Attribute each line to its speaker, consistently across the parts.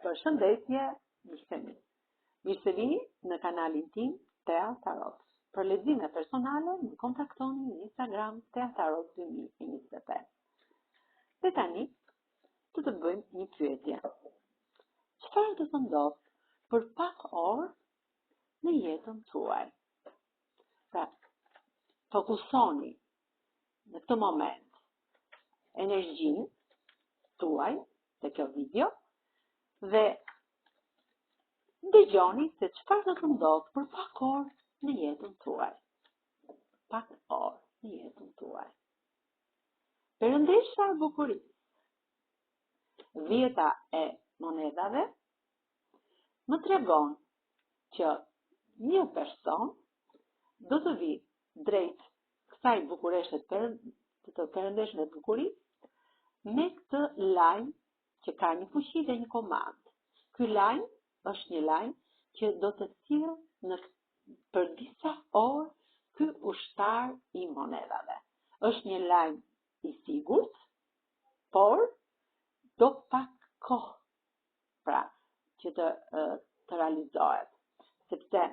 Speaker 1: Përshëndetje, miqtë e mi. Mirë se vini në kanalin tim Tea Tarot. Për lexime personale më kontaktoni në Instagram Tea Tarot 2025. Dhe tani do të bëjmë një pyetje. Çfarë do të ndodhë për pak orë në jetën tuaj? Pra, fokusoni në këtë moment energjinë tuaj te kjo video dhe dëgjoni se çfarë do të ndodhë për pak orë në jetën tuaj. Pak orë në jetën tuaj. Perëndesha e bukurisë. Dhjeta e monedhave më tregon që një person do të vijë drejt kësaj bukureshe të, të perëndeshës së bukurisë me këtë lajm që ka një fuqi dhe një komandë. Ky lajm është një lajm që do të sjellë në për disa orë ky ushtar i monedhave. Është një lajm i sigurt, por do pak kohë pra që të të realizohet. Sepse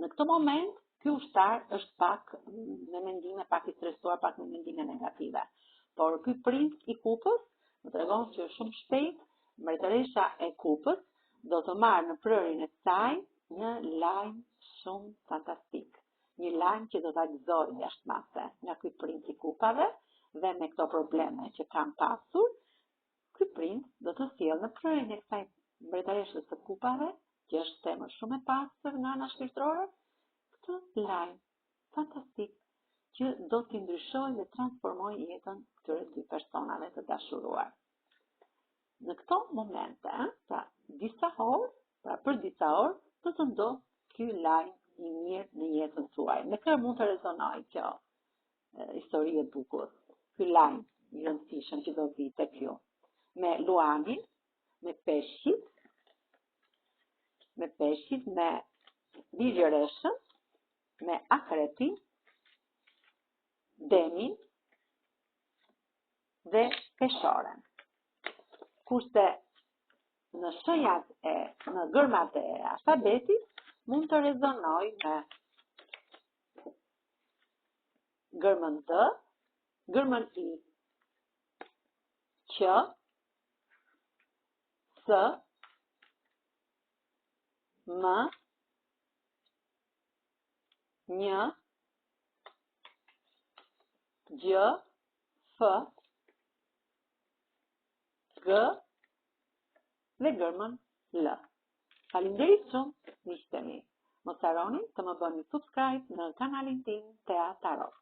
Speaker 1: në këtë moment ky ushtar është pak me mendime, pak i stresuar, pak me mendime negative. Por ky princ i kupës më tregon që shumë shpejt mbretëresha e kupës do të marrë në prehrin e saj një lajm shumë fantastik. Një lajm që do ta gëzojë jashtë mase nga ky princ i kupave dhe me këto probleme që kanë pasur, Ky princ do të sjellë në prehrin e kësaj mbretëreshës së kupave, që është femër shumë e pastër nga ana shpirtërore, këtë lajm fantastik që do t'i ndryshojë dhe transformojë jetën këtyre dy personave të dashuruar. Në këto momente, pra disa orë, pra për disa orë, do të ndodhë ky lajm i mirë në jetën tuaj. Me kë mund të rezonojë kjo histori e bukur. Ky lajm i rëndësishëm që do vijë tek ju. Me luanin, me peshqit, me peshqit, me virgjëreshën, me akrepin, demin dhe peshoren. Kurse në shenjat e në gërmat e alfabetit mund të rezonojë me Gërmën D, gërmën I, Q, S, M, N, Gj, F, G dhe gërmën L. Faleminderit shumë, miqtë e mi. Mos harroni të më bëni subscribe në kanalin tim Tea Tarot.